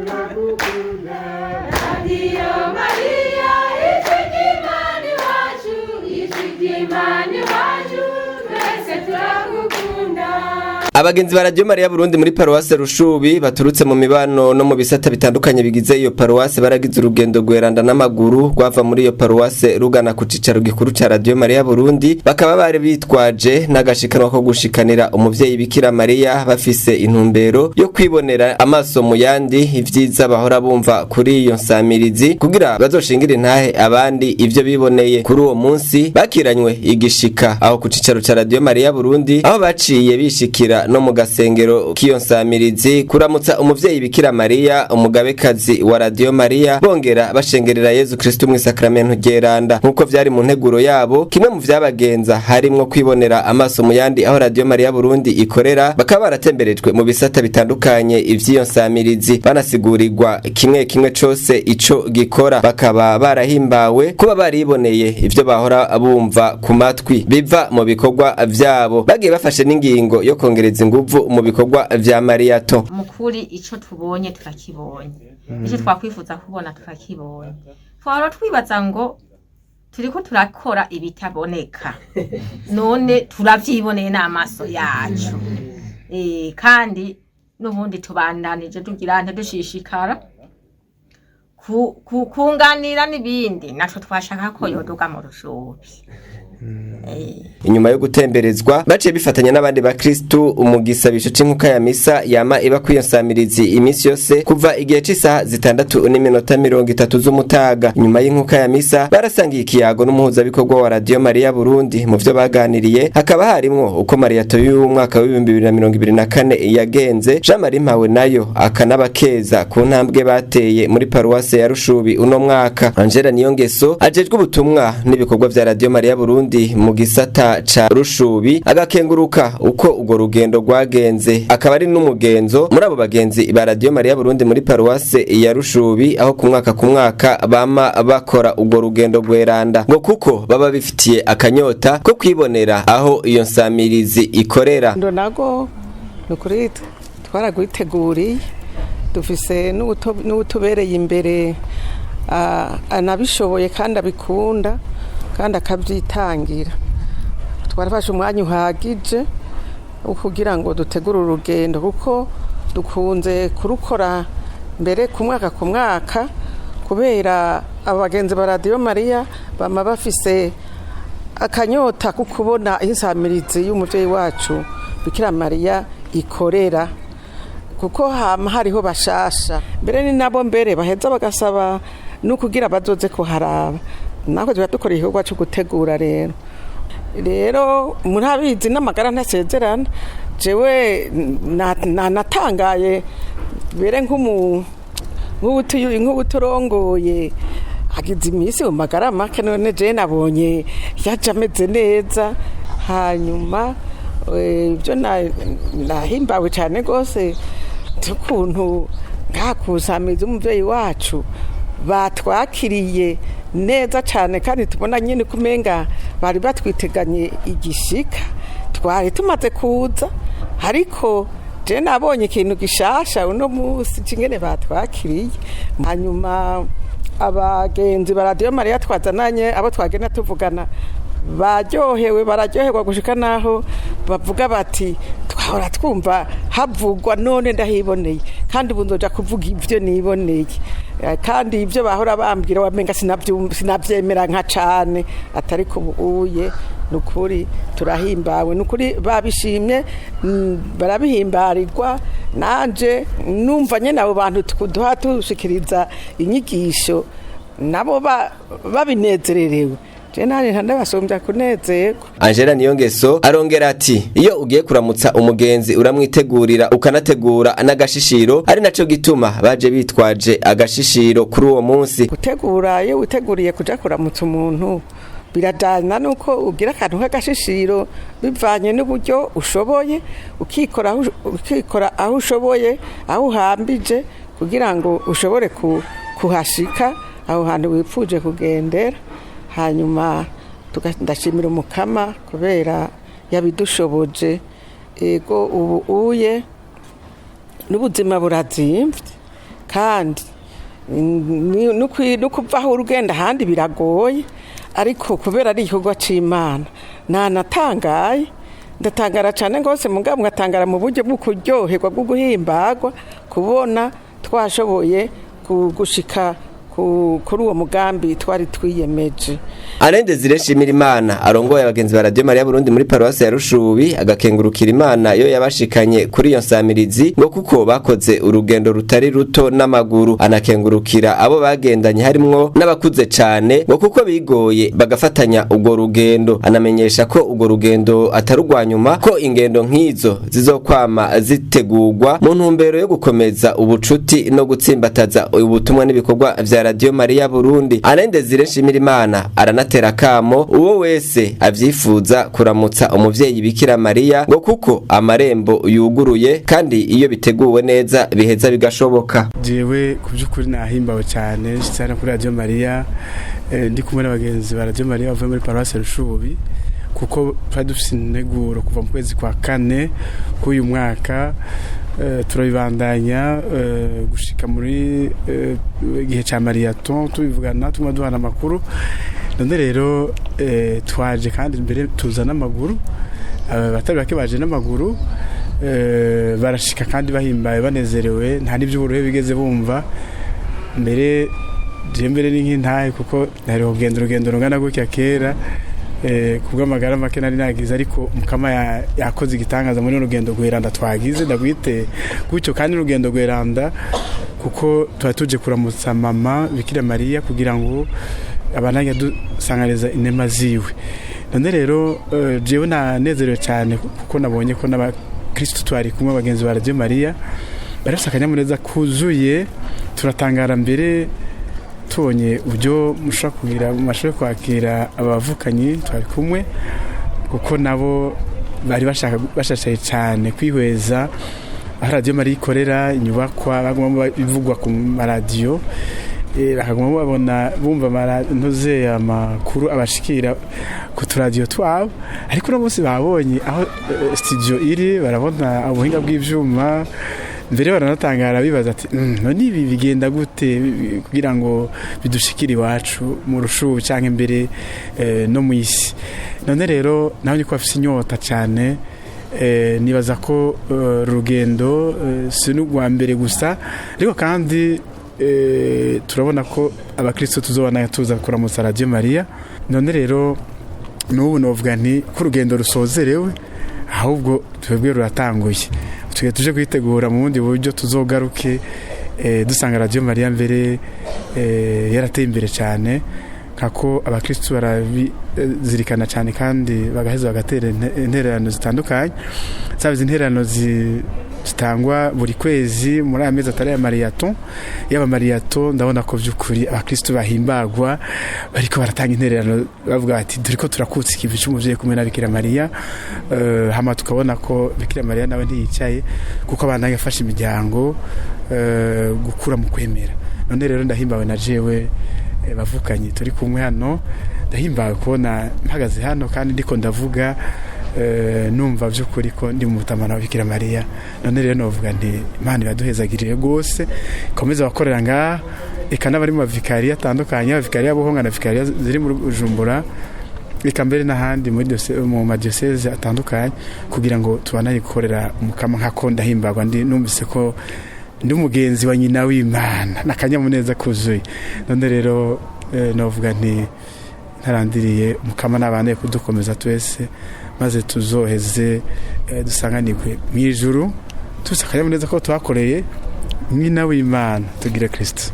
Turagukunda. Radiyo Mariya, ijwi ry'Imana iwacu, ijwi ry'Imana iwacu, twese turagukunda. Abagenzi ba Radio Maria Burundi muri paruwase Rushubi baturutse mu mibano no mu bisata bitandukanye bigize iyo paruwase baragize urugendo rweranda n'amaguru rwava muri iyo paruwase rugana ku cicaro gikuru ca Radio Maria Burundi. Bakaba bari bitwaje n'agashikanwa ko gushikanira umuvyeyi Bikira Maria, bafise intumbero yo kwibonera amaso mu yandi ivyiza bahora bumva kuri iyo nsamirizi, kugira bazoshingire intahe abandi ivyo biboneye. Kuri uwo munsi bakiranywe igishika aho ku cicaro ca Radio Maria Burundi, aho baciye bishikira no mu gasengero k'iyo nsamirizi kuramutsa umuvyeyi Bikira Maria, umugabekazi wa Radio Maria, bongera bashengerera Yezu Kristu mu isakramentu ryeranda nkuko vyari mu nteguro yabo. Kimwe mu vyabagenza harimwo kwibonera amaso mu yandi aho Radio Maria Burundi ikorera. Bakaba baratemberejwe mu bisata bitandukanye ivy'iyo nsamirizi, banasigurirwa kimwe kimwe cose ico gikora. Bakaba barahimbawe kuba bariboneye ivyo bahora bumva ku matwi biva mu bikorwa vyabo. Bagiye bafashe n'ingingo yo kongereza inguvu mu bikorwa vya Mariato. Mu kuri, ico tubonye turakibonye, ico twakwifuza kubona turakibonye. Twahora twibaza ngo turiko turakora ibitaboneka, none turavyiboneye n'amaso yacu. Kandi n'ubundi tubandanije tugira ntidushishikara kunganira n'ibindi, natwe twashaka ko yoduga mu Rushubi. Inyuma yo gutemberezwa, baciye bifatanya n'abandi bakristu mu gisabisho c'inkuka ya misa yama iba kw'iyo nsamirizi iminsi yose kuva igihe c'isaha 6:30 z'umutaga. Inyuma y'inkuka ya misa barasangiye ikiyago n'umuhuzabikorwa wa Radio Maria Burundi. Mu vyo baganiriye hakaba harimwo uko Mariato y'umwaka w'2024 yagenze. Jean Marie Mpawe nayo akanabakeza ku ntambwe bateye muri paruwase ya Rushubi uno mwaka. Angela Niyongeso ajejwe ubutumwa n'ibikorwa vya Radio Maria Burundi mu gisata ca Rushubi agakenguruka uko urwo rugendo rwagenze, akaba ari n'umugenzo muri abo bagenzi ba Radio Maria Burundi muri paruwase ya Rushubi, aho ku mwaka ku mwaka bama bakora urwo rugendo rweranda, ngo kuko baba bifitiye akanyota ko kwibonera aho iyo nsamirizi ikorera. Ndo nago ni ukuri twaragwiteguriye, dufise n'uwutubereye imbere, anabishoboye kandi abikunda kandi akabyitangira. Twarafashe umwanya uhagije wo kugira ngo dutegure urugendo, kuko dukunze kurukora mbere ku mwaka ku mwaka, kubera abagenzi ba Radiyo Mariya bama bafise akanyota ko kubona insamirizi y'umubyeyi wacu Bikira Mariya ikorera, kuko hama hariho bashasha, mbere ni nabo mbere baheza bagasaba no kugira bazoze kuharaba. Natwe tuba dukora igikorwa cyo gutegura. Rero murabizi n'amagara ntasezerana. Jewe natangaye mbere nk'ubuturongoye agize iminsi mu magara make, none je nabonye yaje ameze neza. Hanyuma ibyo nahimbawe cyane rwose ukuntu ngakusamiza umubyeyi wacu batwakiriye neza cyane, kandi tubona nyine ko umenga bari batwiteganye igishika. Twari tumaze kuza, ariko je nabonye ikintu gishasha uno munsi kingene batwakiriye. Hanyuma abagenzi ba Radiyo Mariya twazananye, abo twagenda tuvugana, baryohewe, bararyoherwa gushika naho bavuga bati: "Twahora twumva havugwa, none ndahiboneye, kandi ubu nzoja kuvuga ibyo niboneye." Kandi ibyo bahora bambwira wamenga sinavyemera nka cane, atari ko ubuye nukuri turahimbawe, nukuri babishimye, barabihimbarirwa. Nanje numva nyene abo bantu duha tushikiriza inyigisho nabo babinezererewe, je nanje ndabasumbya kunezerwa. Angela Niyongeso arongera ati: "Iyo ugiye kuramutsa umugenzi uramwitegurira, ukanategura n'agashishiro", ari naco gituma baje bitwaje agashishiro kuri uwo munsi. Gutegura, iyo witeguriye kuja kuramutsa umuntu birajyana nuko ugira akantu k'agashishiro, bivanye n'uburyo ushoboye, ukikora aho ushoboye, aho uhambije, kugira ngo ushobore kuhashika aho hantu wipfuje kugendera. Hanyuma ndashimira Umukama kubera yabidushoboje. Ego, ubu uye n'ubuzima burazimvye. Kandi no kuvaho urugenda ahandi biragoye, ariko kubera ari igikorwa c'Imana nanatangaye, ndatangara cyane rwose, mugabo ngatangara mu buryo bwo kuryoherwa, bwo guhimbagwa kubona twashoboye gushika kuri uwo mugambi twari twiyemeje. Alain Desire Shimirimana arongoye abagenzi ba Radio Maria Burundi muri paruwasi ya Rushubi agakengurukira Imana yo yabashikanye kuri iyo nsamirizi, ngo kuko bakoze urugendo rutari ruto n'amaguru. Anakengurukira abo bagendanye, harimwo n'abakuze cane, ngo kuko bigoye bagafatanya urwo rugendo. Anamenyesha ko urwo rugendo atari urwa nyuma, ko ingendo nk'izo zizokwama zitegurwa mu ntumbero yo gukomeza ubucuti no gutsimbataza ubutumwa n'ibikorwa vya Radio Maria Burundi. Alain Desire Shimirimana aranatera kamo uwo wese avyifuza kuramutsa umuvyeyi Bikira Mariya, ngo kuko amarembo yuguruye kandi iyo biteguwe neza biheza bigashoboka. Jewe ku by'ukuri nahimbawe cyane cyane kuri Radio Maria, ndi kumwe n'abagenzi ba Radio Maria bavuye muri paruwasi Rushubi, kuko twari dufite integuro kuva mu kwezi kwa kane k'uyu mwaka, turabibandanya gushika muri igihe ca marathon, tubivugana, tuguma duhana amakuru. None rero twaje kandi mbere tuza n'amaguru, abatari bake baje n'amaguru, barashika kandi bahimbaye, banezerewe, nta n'iby'uburuhe bigeze bumva. Mbere je mbere ni nk'intahe, kuko nari kugenda urugendo rungana gutya kera, kubw'amagara make nari nagize, ariko Mukama yakoze igitangaza muri runo rugendo rweranda twagize, ndagwite gutyo. Kandi urugendo rweranda kuko tuba tuje kuramutsa mama Bikira Mariya kugira ngo abananya dusanganiza inema ziwe. None rero jewe nanezerewe cyane kuko nabonye ko n'abakristo twari kumwe, abagenzi ba Radio Maria, bari bafise akanyamuneza kuzuye. Turatangara mbere tubonye uburyo mushobora kugira, mushobora kwakira abavukanyi twari kumwe, kuko nabo bari bashaka, bashashaye cyane kwihweza aho Radio Maria ikorera, inyubakwa baguma bivugwa ku maradiyo, bakaguma babona, bumva ntuze amakuru abashikira ku turadiyo twabo. Ariko uno munsi babonye aho studio iri, barabona ubuhinga bw'ivyuma, mbere baranatangara bibaza ati: "None ibi bigenda gute kugira ngo bidushikire iwacu mu Rushubu canke mbere no mu isi?" None rero nawe niko bafise inyota cyane. Nibaza ko urugendo si n'urwa mbere gusa, ariko kandi turabona ko abakristo tuzobana tuza kuramutsa Radio Maria. None rero n'ubu novuga nti ko urugendo rusozerewe, ahubwo twebwe ruratanguye. Tugiye tuje kwitegura mu bundi buryo tuzogaruke dusanga Radio Maria mbere yarateye imbere cyane, kako abakristo barabizirikana cyane kandi bagaheza bagatera intererano zitandukanye, zaba izi intererano zitangwa buri kwezi muri aya mezi atari aya marathon, yaba marathon. Ndabona ko by'ukuri abakristo bahimbagwa bariko baratanga intererano, bavuga bati: "Turiko turakutsa ikivi c'umuvyeyi kumwe na Bikira Mariya." Hama tukabona ko Bikira Mariya nawe ntiyicaye, kuko abana yafashe imiryango gukura mu kwemera. None rero ndahimbawe na jewe, bavukanye turi kumwe hano, ndahimbawe kubona mpagaze hano kandi ndiko ndavuga, numva by'ukuri ko ndi mu mutamana wa Bikira Mariya. None rero novuga nti Imana iraduhezagiriye rwose, ikomeze abakorera ngaha, eka n'abari mu mavikariya atandukanye, abavikariya Buhonga na vikariya ziri muri Bujumbura, eka mbere n'ahandi mu madiyoseze atandukanye, kugira ngo tubandanye gukorera Umukama. Nkako ndahimbagwa ndi numvise ko ndi umugenzi wa nyina w'Imana n'akanyamuneza kuzuye. None rero novuga nti ntarandiriye, Mukama n'abana kudukomeza twese, maze tuzoheze dusanganirwe mu ijuru tufise akanyamuneza ko twakoreye nyina w'Imana. Tugire Kristo.